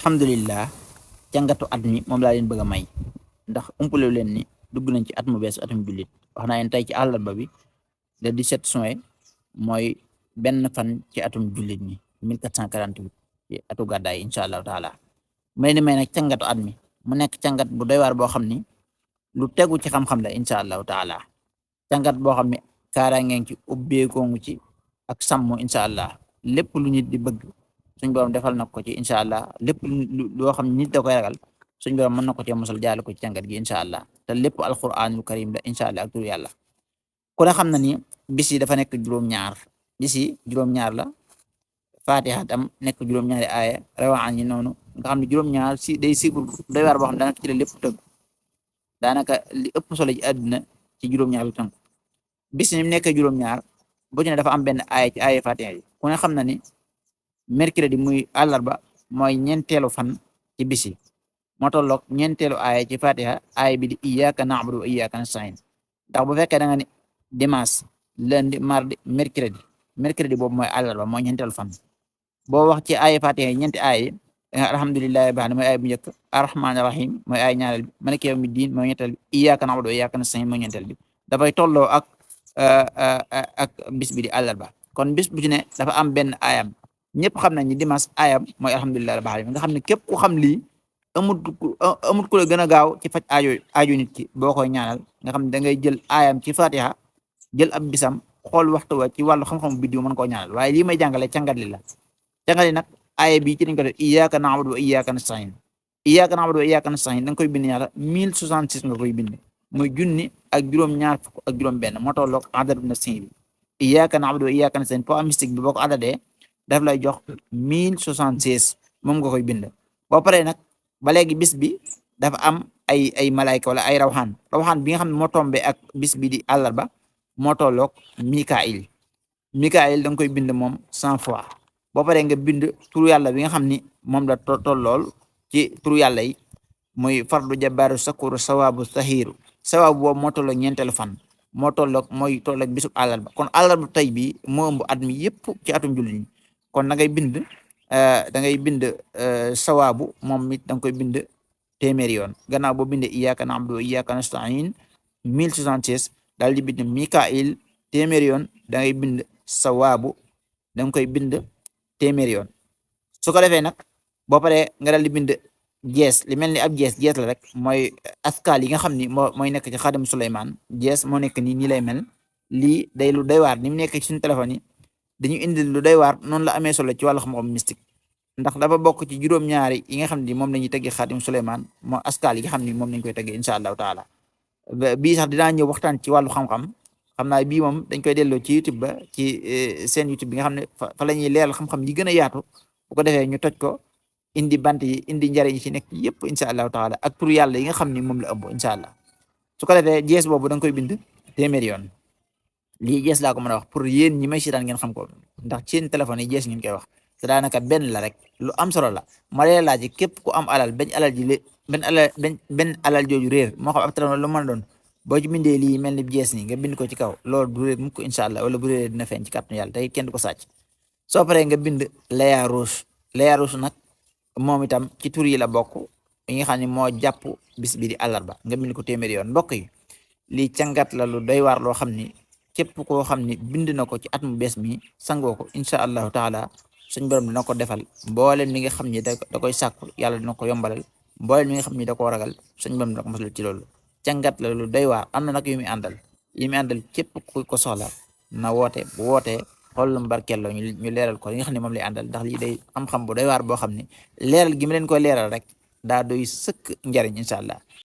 alhamdulillah jàngatu at mi moom laa leen bëgg a may ndax umpale leen ni dugg nañ ci at mu bees atum jullit wax naa leen tey ci àllarba bi le 17 juin mooy benn fan ci atum jullit ñi 1448 ci atu gàddaay incha allahu taala may ni may nag càngatu at mi mu nekk càngat bu doy waar boo xam ni lu tegu ci xam-xam la incha allahu taala càngat boo xam ne kaaraangeen ci ubbeekoongu ci ak sàmm incha allah lépp lu nit di bëgg suñ borom defal na ko ci incha allah lépp loo xam ne nit da koy ragal suñ borom mën na ko cee mosal jaale ko ci càngat gi incha allah te lépp alquranul karim la incha allah ak tur yàlla ku ne xam na ni bis yi dafa nekk juróom-ñaar bis yi juróom-ñaar la fatiha tam nekk juróom-ñaari aaya rawaan yi noonu nga xam ne juróom-ñaar si day sibul doy waar boo xam ne daanaka ci la lépp tëgg daanaka li ëpp solo ci àdduna ci juróom-ñaar lu tënk bis ni mu nekkee juróom-ñaar bu ci ne dafa am benn aaya ci aaya fatiha yi ku ne xam na ni mercredi muy àllarba mooy ñeenteelu fan ci bis yi moo tolloog ñeenteelu aaya ci fatiha aaya bi di iyyaka na'budu wa iyyaka nasta'in ndax bu fekkee da nga ni dimanche lundi mardi mercredi boobu mooy àllarba mooy ñeenteelu fan boo wax ci aaya fatiha yi ñeenti aaya yi danga alhamdulillahi baax na mooy aaya bu njëkk arrahmaani rahim mooy aaya ñaareel bi maliki yawmi diin mooy ñetteel bi iyyaka na'budu wa iyyaka nasta'in mooy ñeenteel bi dafay tolloo ak bis bi di àllarba kon bis bu ci ne dafa am benn aayam ñëpp xam nañ ni dimanche aayam mooy alhamdulillahi rabbil alamin nga xam ne képp ku xam lii amut ku la gën a gaaw ci faj aajo nit ki boo koy ñaanal nga xam ne da ngay jël aayam ci fatiha jël ab bisam xool waxtu wa ci wàllu xam-xam biddiw mën koo ñaanal waaye lii may jàngale càngat li la càngat li nag aaya bi ci dañ ko def iyyaka na'budu wa iyyaka nasta'in iyyaka na'budu wa iyyaka nasta'in da nga koy bind ñaata 1066 nga koy bind muy junni ak juróom-ñaar fukk ak juróom-benn moo tolloog adad na sin bi iyyaka na'budu wa iyyaka nasta'in po mystique bi boo ko adadee daf lay jox 1066 moom nga koy bind boo paree nag ba léegi bis bi dafa am ay malayka wala ay rawxaan bi nga xam ne moo tombe ak bis bi di àllarba moo tolloog Mikail da nga koy bind moom 100 fois boo paree nga bind turu yàlla bi nga xam ni moom la tollool ci turu yàlla yi muy fardu jabaru sakuru sawabu sahiru sawabu boobu moo tolloog ñeenteelu fan moo tolloog bisub àllarba kon àllarba tey bi moo ëmb at mi yëpp ci atum jullit ñi kon da ngay bind sawaabu moom it da nga koy bind téeméeri yoon gannaaw boo bindee iyyaka na'budu wa iyyaka nasta'in 1066 daal di bind Mikail téeméeri yoon da ngay bind sawaabu da nga koy bind téeméeri yoon su ko defee nag boo paree nga daal di bind jees li mel ni ab jees la rek mooy askal yi nga xam ni mooy nekk ci xadim Suleymaan jees moo nekk nii lay mel lii day lu doy waar ni mu nekk ci suñu téléphone yi dañu indi lu doy waar noonu la amee solo ci wàllu xam-xam mystique ndax dafa bokk ci juróom-ñaari yi nga xam ni moom lañuy teggee xaadim Suleymaan moo askal yi nga xam ni moom lañ koy teggee incha allahu taala bii sax dinaa ñëw waxtaan ci wàllu xam-xam xam naa bii moom dañ koy delloo ci YouTube ba ci seen YouTube bi nga xam ne fa la ñuy leeral xam-xam yi gën a yaatu bu ko defee ñu toj ko indi bant yi indi njariñ yi ci nekk yëpp incha allahu taala ak tur yàlla yi nga xam ni moom la ëmb incha allah su ko defee jees boobu da nga koy bind téeméeri yoon lii jees laa ko mën a wax pour yéen ñi may seetaan ngeen xam ko ndax seen téléphone yi jees ngeen koy wax te daanaka benn la rek lu am solo la ma lee laaj képp ku am alal benn alal jooju réer moo xam ab téléphone lu mën a doon boo ci bindee lii mel ni jees ni nga bind ko ci kaw loolu du réer mukk incha allah wala bu réer dina feeñ ci kàttanu yàlla tey kenn du ko sàcc soo paree nga bind laya rouge nag moom itam ci tur yi la bokk yi nga xam ne moo jàpp bis bi di àllarba nga bind ko téeméeri yoon mbokk yi lii càngat la lu doy waar loo xam ni képp koo xam ni bind na ko ci at mu bees mi sangoo ko incha allahu taala suñ borom dina ko defal mbooleem mi nga xam ni da koy sàkku yàlla dina ko yombalal mbooleem mi nga xam ni da koo ragal suñ borom dina ko mosal ci loolu càngat la lu doy waar am na nag yu muy àndal képp ku ko soxla na woote bu wootee xool lu mu barkeeloo ñu leeral ko li nga xam ne moom lay àndal ndax lii day am xam bu doy waar boo xam ni leeral gi ma leen koy leeral rek daa doy sëkk njariñ incha allah